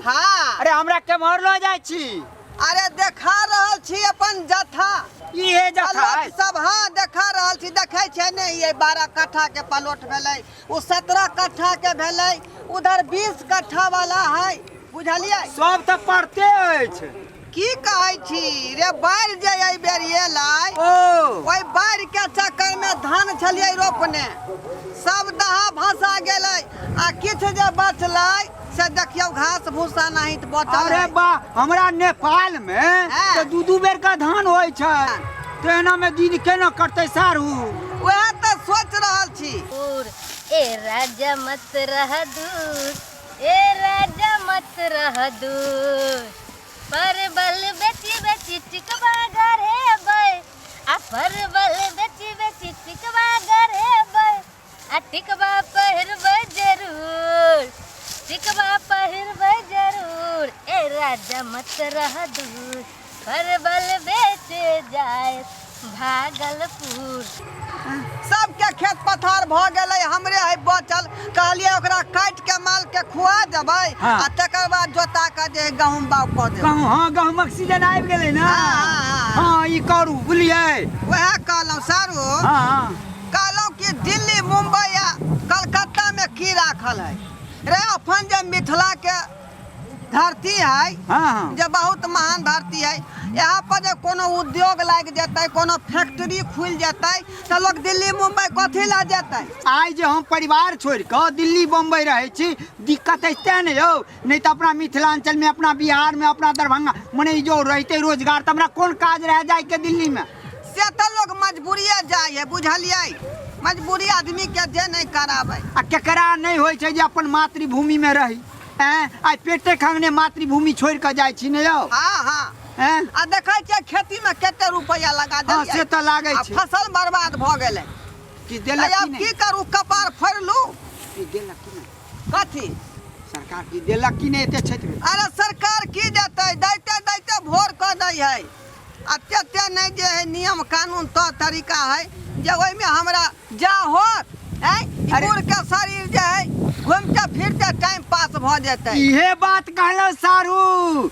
हाँ। अरे हमरा केम्हर लऽ जाइ छी? अरे देखा रहल छी अपन जथा। इहे जथा पलोट अछि? सब, हाँ देखा रहल छी। देखै छै ने, ये 12 कट्ठा के पलोट भेलै, ओ 17 कट्ठा के भेलै, उधर 20 कट्ठा वाला है, बुझलियै? सब तऽ पड़ते अछि। की कहै छी रे, बाढ़ि जे एहि बेर एलै, ओ ओहि बाढ़ि के चक्कर में धान छलियै रोपने, सब दहा भसा गेलै आ किछु जे बचलै से देखियौ घास भूसा नहीं तऽ बचल अरे है। बा, हमरा नेपाल में हाँ। तऽ दू दू बेर का धान होइ छै, तऽ एना में दिन केना कटतै सारू? वएह तऽ सोच रहल छी। दूर ए राजा मत रह दूर, ए राजा मत रह दूर, परवल बेची बेची टिकवा गढ़ेबै, आ परवल बेची बेची टिकवा गढ़ेबै, आ टिकवा पहिरबै जरूर, टिकवा पहिरबै जरूर, ए राजा मत रह दूर, परवल बेचे जाए भागलपुर। सबके खेत पथार भऽ गेलै, हमरे है बचल। कहलियै ओकरा काटि के माल के खुआ देबै। हाँ। आ तकर बाद जोता के जे है गहूम बाग कऽ देबै। गहूँ, हाँ, गहूँमक सीजन आबि गेलै ने। हाँ, हाँ, हाँ। हाँ, ई करू, बुझलियै? वएह कहलहुँ सारू। हाँ हाँ। कहलहुँ कि दिल्ली, मुंबई आ कलकत्ता में की राखल है रे? अपन जे मिथिला के धरती है, हाँ हाँ जे बहुत महान धरती है, यहाँ पर जे कोनो उद्योग लागि जेतै, कोनो फैक्ट्री खुलि जेतै तऽ लोक दिल्ली मुंबई कथी लए जेतै? आइ जे हम परिवार छोड़ि कऽ दिल्ली बम्बई रहै छी, दिक्कत अछि तेँ ने यौ, नहि तऽ अपना मिथिलाञ्चलमे, अपना बिहारमे, अपना दरभंगा मने ई जो रहितै रोजगार तऽ हमरा कोन काज रहए जाइके दिल्लीमे? से तऽ लोक मजबूरिए जाइ है, बुझलियै? मजबूरी आदमीके जे नहि कराबै। आ केकरा नहि होइ छै जे अपन मातृभूमिमे रही? ऐं, आइ पेटे खंगने मातृभूमि छोड़ि कऽ जाइ छी ने यौ? हाँ हाँ। ऐं? आ देखै छियै खेती में कते रुपैआ लगा हाँ, देलियै। से तऽ लागै आ छै। फसल बर्बाद भऽ गेलै। कि देलक तऽ कि आब नहि? की करू, कपार फोड़लू। कि देलक कि नहि? कथी? सरकार की देलक कि नहि एते क्षेत्र में? अरे सरकार की देतै, दैते दैते भोर कऽ दै है। आ तेते नहि जे है नियम कानून तौर तरीका है जे ओहिमे हमरा जा होत, आँय, ई अरे- बूढ़ के शरीर जे है घूमते फिरते टाइम पास भऽ जेतै। इहे बात कहलहुँ सारू।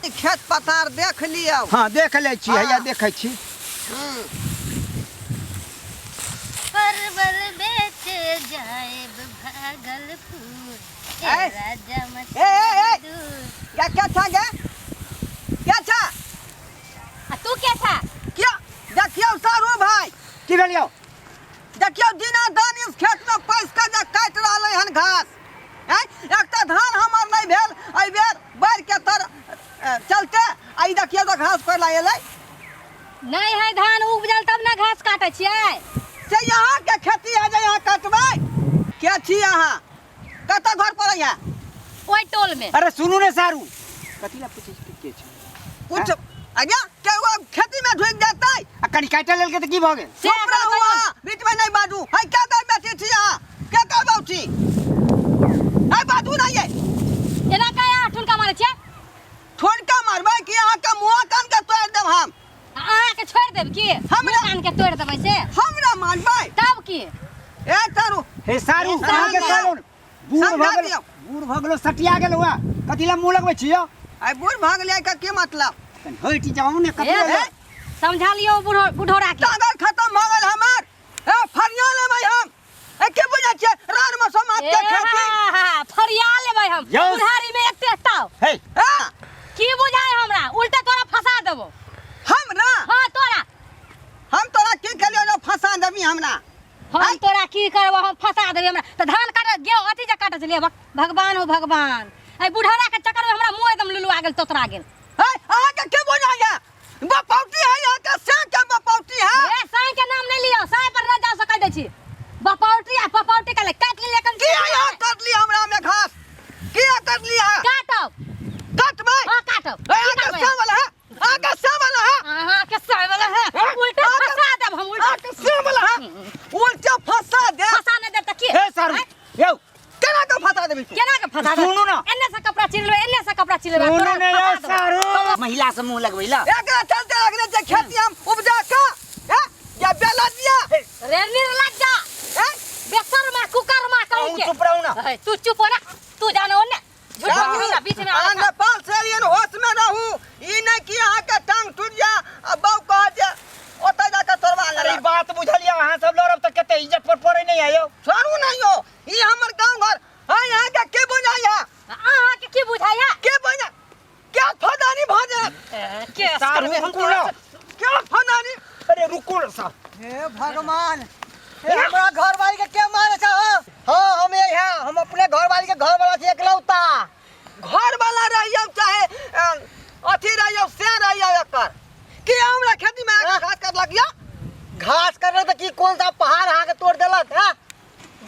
ई खेत पथार देख लियौ। हाँ, देख लै छी। हाँ। हैया देखै छी। परवल बेच जाएब भागलपुर, ए ए, राजा मत ए, ए, ए। दूर। क्या क्या था गे, क्या था? आ तू के था? क्या देखियौ सारू भाई। की भेल यौ? देखियौ दिना दान इस खेत में पैस के जे काटि रहलै हन घास। आँय, एक तऽ धान हमर नहि भेल एहि बेर बाढ़ि के तर चलते, आ ई देखियौ तऽ घास कोड़ि ला एलै। नहीं है धान उपजल तब ना घास काटे छियै। से यहाँ के खेती है जे यहाँ काटबै? के छी अहाँ, कतऽ घर पर है? ओहि टोल में। अरे सुनू ने सारू, कथी ला पूछै छी के छै? कुछ आज्ञा के वो खेती में ढुकि जेतै। आ कनि काटि लेलकै तऽ की भऽ गेल? से चुप रहू अहाँ, बीच में नहीं बाजू। है क्या दर बेटी छी अहाँ, के करबौ छी? है बाजू नहीं है। एना काहे अहाँ ठुनका मारै छियै? ठुनका मारबै कि अहाँ के मुँह कान के तोड़ि देब हम? अहाँ के छोड़ि देब की? हमरा- मुँह कान के तोड़ि देबै से? हमरा मारबै तब की? ए सारू। हे सारू, हे सारू। अहाँ के कहलहुँ ने, बूढ़ समझा भऽ गेल, दियौ। बूढ़ भऽ गेलो, सटिया गेल हुआ, कथी लए मुँह लगबै छी यौ? आइ बूढ़ भऽ गेलै के की मतलब? कनि हटि जाउ ने, कथी हे, लए? समझा लियौ बूढ़ो बूढ़ोरा के। टांगर खत्म भऽ गेल हमर। ए फरिया लेबै हम। ए की बुझै छियै रान में समाज के खेती? फरिया लेबै हम। यौ। बुढ़ारी में एते ताव। हे। ए? की बुझाय हमरा? उल्टा तोरा फंसा देबो। हमरा? हाँ तोरा। हम तोरा की केलियौ जे फंसा देबी हमरा? हम आँय? तोरा की करबो, हम फंसा देबी हमरा। तऽ धान काटे गेहूं अथी जे काटे छलियै, भगवान हो भगवान, एहि बुढ़ौरा के चक्कर में हमरा मुंह एकदम लुलुआ गेल, तोतरा गेल। हे, अहाँ के की बुझाइया? बपौती है यहाँ के, से के बपौती है? ए साईं के नाम नहीं लियो, साईं पर न जा सकै दै छी। बपौती आ पपौती के ले काट ले कन। की यहाँ कटली हमरा में घास? की कटली है? काटब। काटबै? हां काटब। ए, अहाँ के की करबै? से वाला है? अहाँ के से वाला है? अहाँ के से वाला है? हाँ? उल्टा अहाँ के- फंसा देब हम, उल्टा। अहाँ के से वाला है? उल्टा फंसा दे। फंसा नहीं देब त की? हे सारू, आँय? यौ। केना के फंसा देबी तू? केना के फंसा देब? सुनू ना। एन्ने से कपड़ा चीर लेबै, एन्ने से कपड़ा चीर लेबै, सुनू तोरा ने यौ फंसा देबौ। सारू। महिला से मुंह लगबै ला। एकरा चलते रखने छै खेती हम उपजा के, हैं? या बेला दिया। रे निर्लज्जा। हैं? बेशर्मा, कुकर्मा कहै अहूँ के। चुप रहू ना। है, तू चुप हो ना, तू जानो ने। झूठा के बीच में अहाँ आबै छह। नेपाल से एलियन होश में रहू ई नहि कि अहाँके टांग टूटि जा आ बाउ कहत जे ओतऽ जाके तोड़वा अरे ई लेलक बात बुझलियै अहाँ सब लड़ब तऽ कते इज्जत पर पड़ै नहि आयो छोड़ू नहि यौ ई हमर गाँव घर हाँ अहाँके के बुझाइया अहाँके की बुझाइया के बुझा क्या फदानी भऽ जायत केस सार करबै हम रुकू ना क्या फदानी अरे रुकू ना साहब हे भगवान हे हमरा घरवाली के के मारे छ हां हम यहाँ हम अपने घरवाली के घर वाला छी एकलौता घर वाला रहियौ चाहे अथी रहियौ से रहियौ एकर कि हमरा खेती में आके घास कर लगिया घास करले त की कौन सा पहाड़ अहाँ के तोड़ देलक हां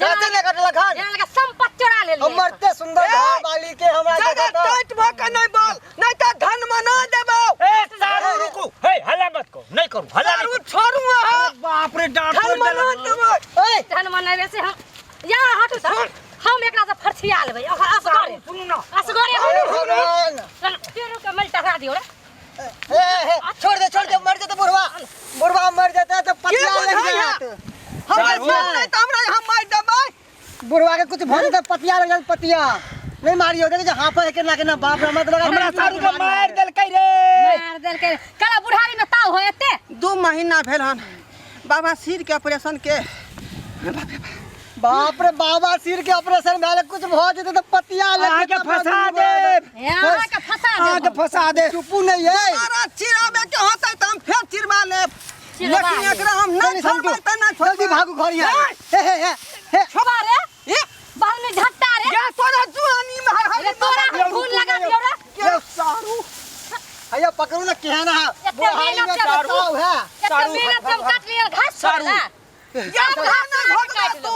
जाते ने कटलक हन जेना लगा संपत्ति चोरा लेलियै हमर ते सुंदर ए, घरवाली के हमरा जगह देखत टाइट भऽ के नहि बोल नहीं तऽ धन मना देबौ ए सारू रुकू हे हल्ला मत करू नहीं करू हल्ला सारू नहीं करू। छोड़ू अहाँ अरे बाप रे डांट धन तोड़ मना देलक। देबौ ए धन मनेबै से हम या हटू तऽ हम एकरा से फरछिया लेबै ओकर असगरे सुनू ना असगरे अरे हम भगवान पेरू के मल टकरा दियो रे ए हे छोड़ दे छोड़ दे मर जेते बुढ़वा बुढ़वा मर जेते तो के पतिया लग बुझाइया जात हम सारू। नहीं तऽ हमरा यहाँ मारि देबै बुढ़वा के कुछ भऽ जेते पतिया लग जात पतिया नहीं मारियो देखे जे हाफे है केना केना बाप रे मत लगा हमरा सारू के मार देलकै रे मार देलकै कला बुढ़ारी में ताव हो एते 2 महीना भेल हन बाबा सिर के ऑपरेशन के बाप रे बाबा सिर के ऑपरेशन भेल कुछ भऽ जेते तो पतिया लग अहाँके जेते फंसा देब हे अहाँ के फंसा अहाँके देब फंसा देब चुपू नहीं है सारा चिराबे के होतै तऽ हम फेर चिरवा लेब चिरवा लेकिन लेब। एकरा हम नहीं चल छोड़बै तऽ नहि छोड़बै जल्दी भागू घर यहाँ हे हे हे हे छोबा रे ए, बाल में झट्टा रे या तोरा जुआनी में हर हर रे तोरा हम खून लगा दियो रे ये सारू हैया पकड़ू ना केहन है एते बुढ़ारी में मेहनत से बताओ है एते मेहनत से हम काट लिया घास सारू। छोड़ला या सब घास नहीं काट भगवा लेबो। तू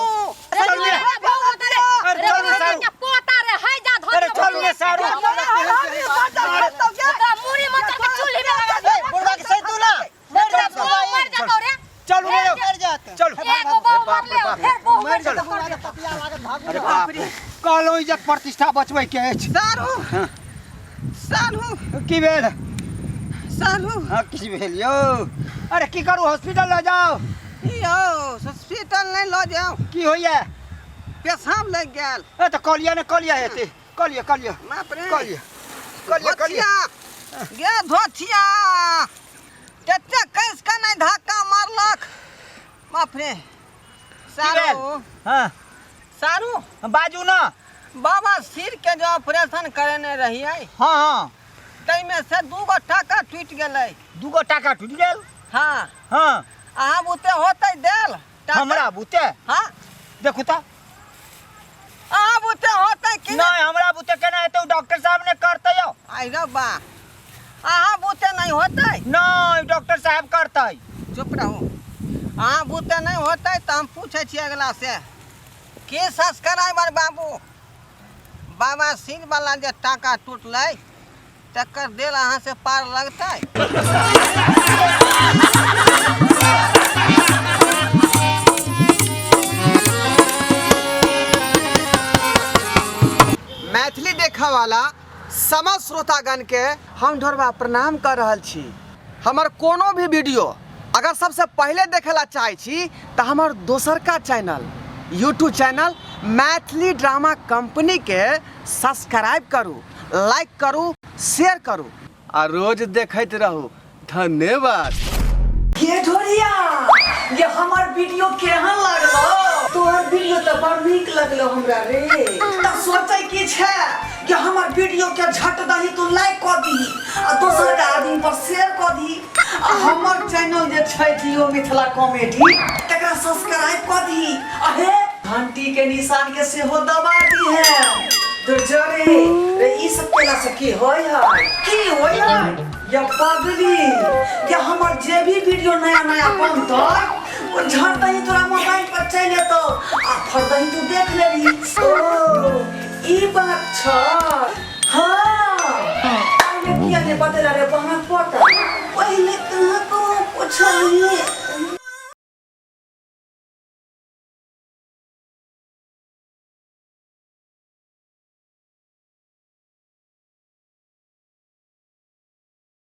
रे चल रे। अरे अरे चल रे सारू। पोता रे हाय जा धो अरे चल रे सारू। ओकरा मुड़ी मचर के चूल्ही में लगा ए बुढ़वा के सही तू ना मर जा बुढ़वा मर जातो रे चलू रे मर जात चलू एगो बहु मरले फेर बहु मर मर जेतो जात बुढ़वा के पतिया लागत भागू अरे ना। बाप रे कहलहुँ इज्जत प्रतिष्ठा बचबै के अछि सारू सारू की भेल सारू हाँ की भेल यौ अरे की करू हॉस्पिटल लऽ जाउ यौ हॉस्पिटल नहीं लऽ जाउ की होइया पेशाब लागि गेल ए तऽ कऽ लिअ ने कऽ लिअ हेतै कऽ लिअ कऽ लिअ बाप रे कऽ लिअ कऽ लिअ कऽ लिअ धोथिया गे धोथिया कते कैस के नहीं धक्का मारलक बाप रे सारू हाँ सारू बाजू ना बाबा सिर के जो ऑपरेशन करेने रहियै हाँ हाँ ताहिमे से 2 गो टाका टूटि गेलै दूगो टाका टूटि गेल हाँ हाँ अहाँ बुते होतै देल टाका? हमरा बुते हाँ देखू तऽ अहाँ बुते होतै कि नहि हमरा बुते केना हेतै ओ डॉक्टर साहब ने करतै यौ आइ रौ बा अहाँ बुते नहि होतै नहि डॉक्टर साहब करतै चुप रहू अहाँ बुते नहि होतै तऽ हम पूछै छियै अगला से के सब्सक्राइबर बाबू बाबा सिर वाला जे टाका टूटलै तकर देल अहाँ से पार लगतै। मैथिली देखऽ वाला समस्त श्रोतागण के हम ढोरबा प्रणाम कर रहल छी। हमर कोनो भी वीडियो अगर सबसे पहले देखे ला चाहे छी तऽ हमर दोसरका channel YouTube channel Maithili drama company के सब्सक्राइब करू, लाइक करू, शेयर करू आ रोज देखैत रहू। धन्यवाद। ये ढोरिया ये हमर वीडियो केहन लागलो? तोहर वीडियो तऽ बड़ नीक लगलो हमरा रे। तऽ सोचै की छै कि हमर वीडियो के झट दही तू लाइक कऽ दीही आ दोसर के आदमी पर शेयर कऽ दीही आ हमर चैनल जे छै जियो मिथिला कॉमेडी तकरा सब्सक्राइब कऽ दीही आ हे घंटी के निशान के सेहो दबा दीहे। दुर्जरे रे ई सब केला से की होय है? की होय है या पगली? या हमर जे भी वीडियो नया नया बनतै ओ झट दही तोरा मोबाइल पर चलि एतौ आ फट दही तू देख लेबही। ओ ई बात छ। हाँ पहिले किया ने बतेला रे बहन पोता? पहिले कहाँ कहाँ पुछलही?